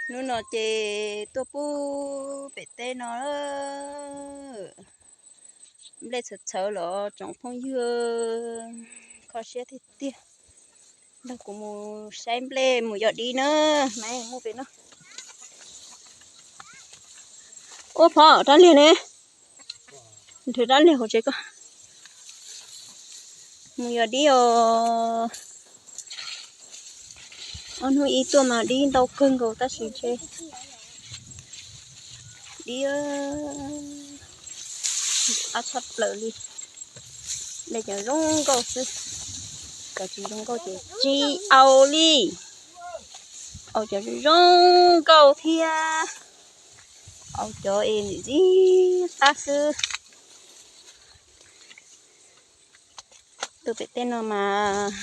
Hnub no ces tuaj pub pem teb no, nplej txhawv txhawv los tsoom phooj ywg, kho siab tiag tiag. Nrog kuv mus saib nplej mus yos dib na, mas mus pem no. Ua phom rab liag ne, nrhiav rab liag hauv tsev ko. Mus yos dib os. Ob hnub ib tuaj mas dib ntau kawg nkaus tab sis ntshe dib qab tshaj plaws li. Nplej cov zoo nkauj xwb, cov tsis zoo nkauj ces tsis aus li. Aus cov zoo nkauj thiab, aus cov es ntxim qab xwb. Tuaj pem teb no mas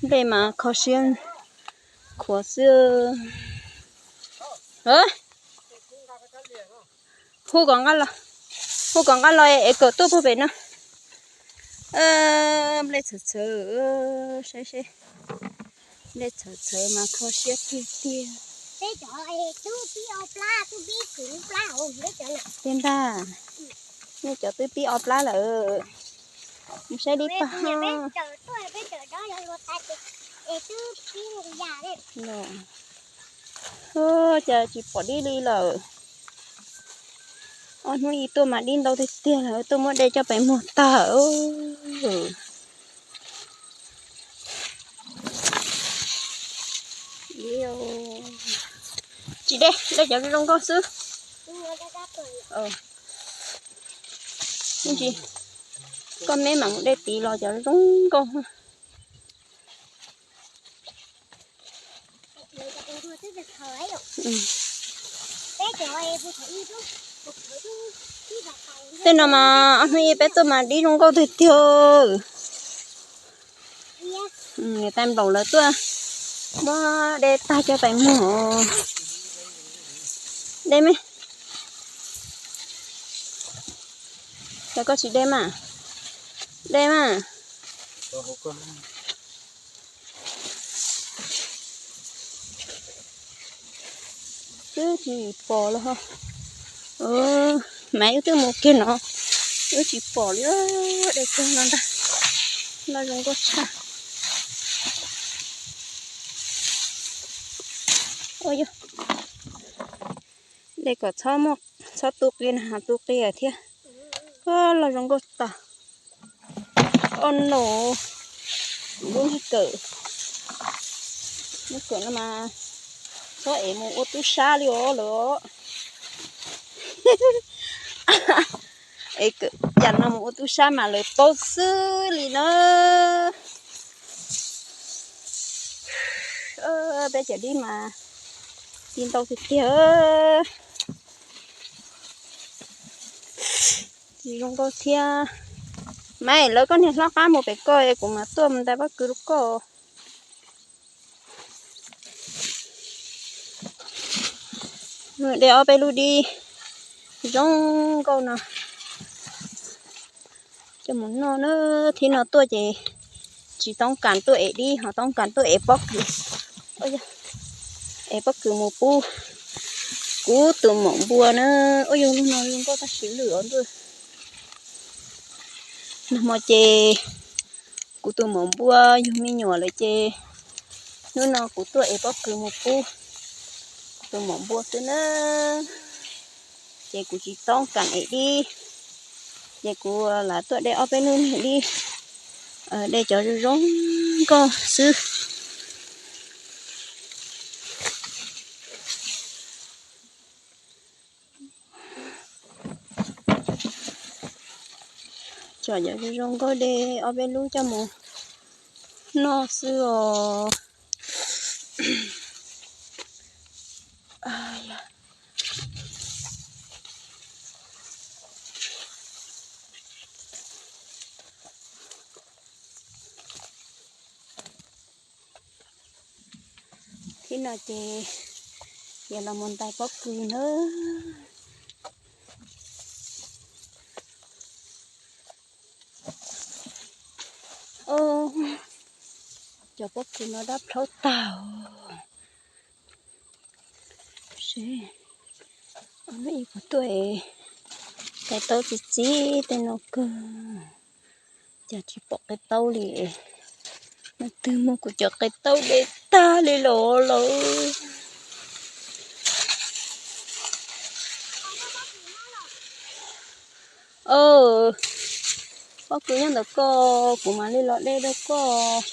nplej mas kho siab khuav xwb. Hu kom nqa los, hu kom nqa los es kawm tuaj puag pem no. Nplej txhawv txhawv, saib seb, nplej txhawv txhawv mas kho siab tiag tiag. Tiag ntag, nej cov twb pib ob plab lawm. Mus saib dib pag. Cas tsis pom dib li lawm. Ob hnub ib tuaj mas dib ntau tiag tiag lawm, tuaj muab de coj pem muag tag. Tsis de, de cov zoo nkauj xwb. Tsis, koj meb mam mus de tid los cov zoo nkauj. Tej no mas ob hnub ib peb tuaj mas dib zoo nkauj tiag tiag. Niam tais nplaum lawv tuaj muab de tag coj pem muag. De me, cas koj tsis de mas? De mas. Twb tsis pom los, mas wb twb mus kiag no, wb tsis pom li. De kiag no ntag, no zoo nkauj tshaj. Ua yog de kom txhob muaj, txhob tu qi na, tu qi thiab. Koj los zoo nkauj tas. Oj no, kuv lub niag kawm, lub kawm no mas txhob ev mus ua tub sab li os lawm. Es kawm cas no mus ua tub sab mas lawv paub xwb li na. Peb cov dib mas ci ntau tiag tiag. Tsis zoo nkauj thiab. Maiv, lawv koj niag hlob qab mus pem koj es kuv mam tuaj mus ntais pob kws rau koj. De ob peb lub dib zoo nkauj no coj mus noj na. Thib no tuaj ces tsis toob kas tuaj ev dib, ho toob kas tuaj ev pob kws. Ev pob kws mus pub kuv tus maum npua na. Ua yog lub no zoo nkauj tab sis lwj os ntuj. Nag hmo ces kuv tus maum npua yug me nyuam lawm ces hnub no kuv tuaj ev pob kws mus pub kuv tus maum npua xwb na. Ces kuv tsis toob kas ev dib, ces kuv lam tuaj de ob peb lub niag dib, de cov zoo zoo nkauj xwb. Cov zoo zoo nkauj de ob peb lub coj mus noj xwb os. Thib no ces yog los mus ntais pob kws na. Cov pob kws no dab plhaub tag. Ib puas tuaj, qe taub txi txiv tej no kawg, cas tsis pom qe taub li. Leej twg muab kuv cov qe taub de tag li los lawm. Pob kws nyob ntawm koj, kuv mam li los de rau koj.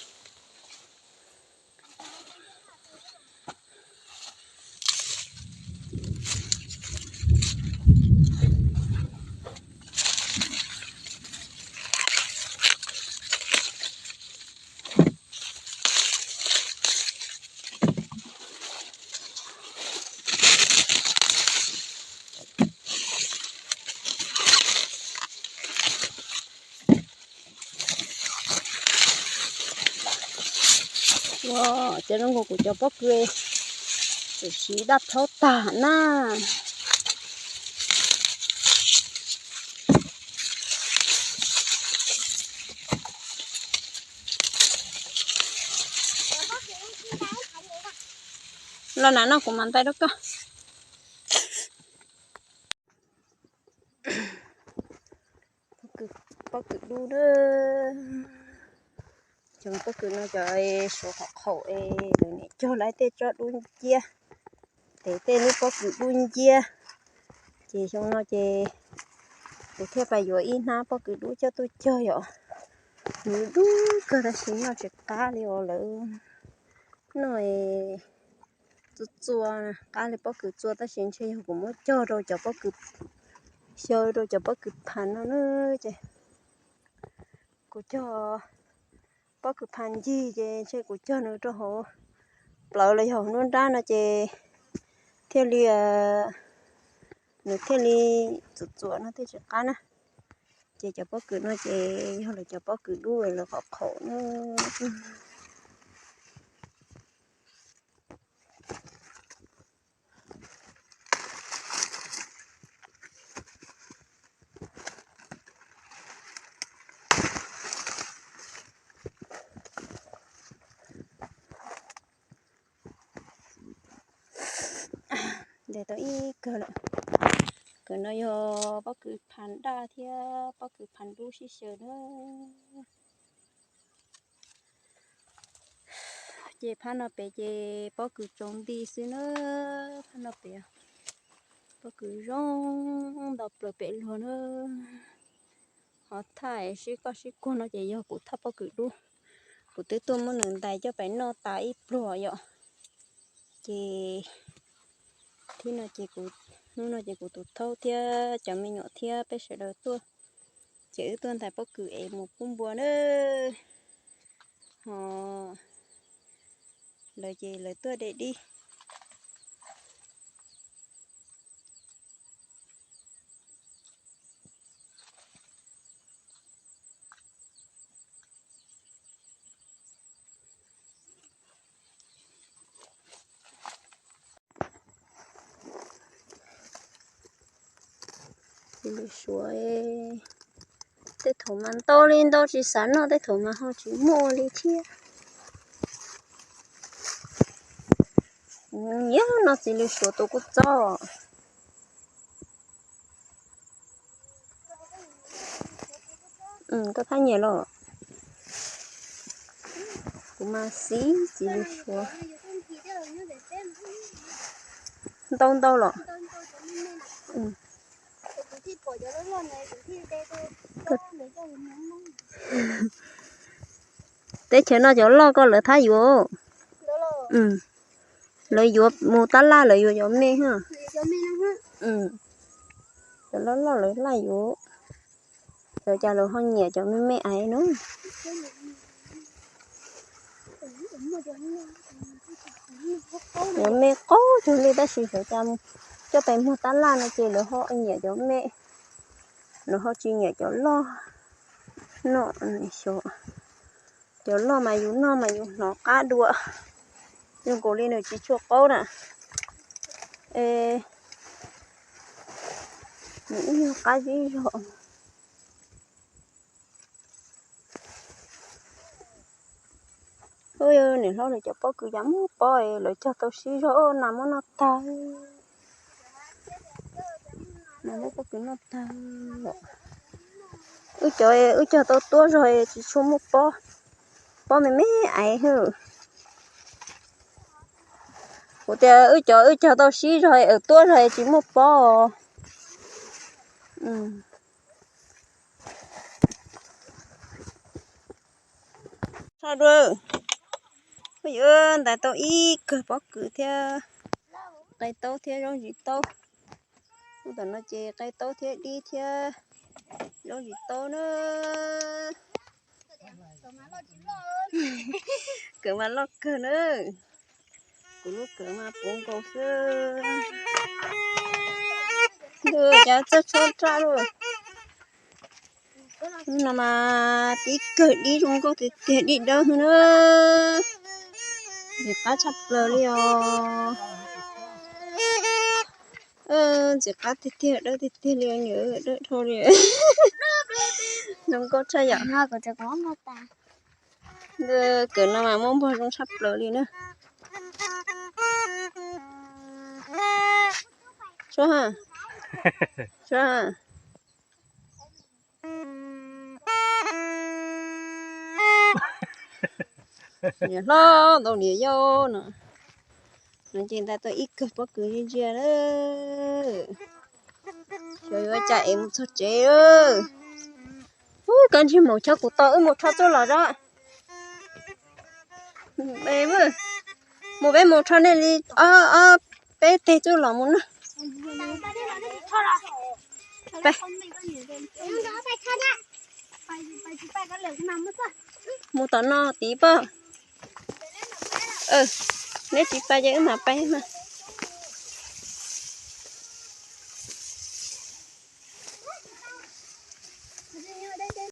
Ua, cov no kuv cov pob kws txawm siv daj plhaub tag na. Los na no kuv mam ntais rau koj. Pob kws dub na. Cov pob kws no cov suav qhov qhaum es lawv niam cog lawv tej tsob dub nciab, tes tej lub pob kws dub nciab. Ces xyoo no ces kuv thiaj pais yuav ib hnab pob kws dub coj tuaj cog yom. Nws dub kawg tab sis noj tsis qab li os lawv. Noj txua txua, qab li pob kws txua tab sis ntshe yog kuv muab cog rau cov pob kws, xyaw rau cov pob kws phas no na. Ces kuv cog pob kws phas ncig ces ntshe kuv cog nws rau hauv plawv los yog hauv nruab nrab no ces thiaj li, nws thiaj li txuam txuam no thiaj tsis qab na. Ces cov pob kws no ces yog lawv cov pob kws dub lawv qhov qhaum na. Ntes tau ib kawg lawm. Kawg no yog pob kws phas daj thiab pob kws phas dub sib xyaw na. Ces phab no pem ces pob kws tsaus nti xwb na. Phab no pem pob kws zoo ntau plaws pem luag na. Ho thaj sib koj sib kuag no ces yog kuv thaj pob kws dub. Kuv twb tuaj muab nws ntais coj pais noj tas ib pluag yom. Ces thib no ces kuv, hnub no ces kuv tus thaub thiab cov me nyuam thiab peb sawv daws tuaj, ces wb tuaj ntais pob kws es mus pub npua na. Ho lawv ces lawv tuaj de dib. Lwm suav, tej thaum mas ntau li ntau tsis xav noj, tej thaum mas ho tsis muaj li thiab. Nyiam noj txiv lwm suav tus kuj txob. Koj thab nyiam los? Kuv mas xis txiv lwm suav. Ntau ntau los? Teb chaws no cov loj koj lawv thab yuav. Lawv yuav mus tab laj lawv yuav cov me. Cov loj loj lawv laj yuav. Xyov cas lawv ho nyiam cov me me aiv no. Cov me qaub cuag li tab sis xyov cas coj pais muag tab laj no ces lawv ho nyiam cov me, lawv ho tsis nyiam cov loj no. Xyov, cov loj mas yus noj mas yus hnov qab dua, zoo nkaus li nws tsis tshua qaub na. Es nws ib nyuag qab zib zog. Niam hlob lawv cov pob kws cas muaj pob es lawv cog tau sib zog, nas muab noj tag. Mas muab pob kws noj tag. Wb cov, wb cog tau tuab zog tsis tshua muaj pob, pob me me aiv hwb. Kuv tias wb cov, wb cog tau sib zog, tuab zog tsis muaj pob. Tso dua, phooj ywg, ntais tau ib kawg pob kws thiab qe taub thiab zaub ntsis taub. Ub, tam no ces qe taub thiab dib thiab zaub ntsis taub na. Kawg mas loj kawg na. Kuv lub kawg mas puv nkaus xwb. Ntuj, cas txawj tshuab raj lawm. No mas tib kawg dib zoo nkauj tiag tiag, dib dawb na. Ntxim qab tshaj plaws li os. Ntxim qab tiag tiag, dawb tiag tiag li, dawb dhau li. Zoo nkauj tshaj yom. Kawg no mas muaj npog zoo tshaj plaws li na. Suab ha, suab ha. Niam hlob ntau niam yau no, no ces ntais tau ib kawg pob kws ntsia ntsia lawm. Xyov yuav cas es mus txog tsev. Ub, koj ntsig maum chob kuv tau wb mus rho txuj lom zog. Mus, peb mus rho nej li ob, ob peb teg txuj lom mus na. Mus tom no tid pob. Neb tsis pais ces wb mam pais mas.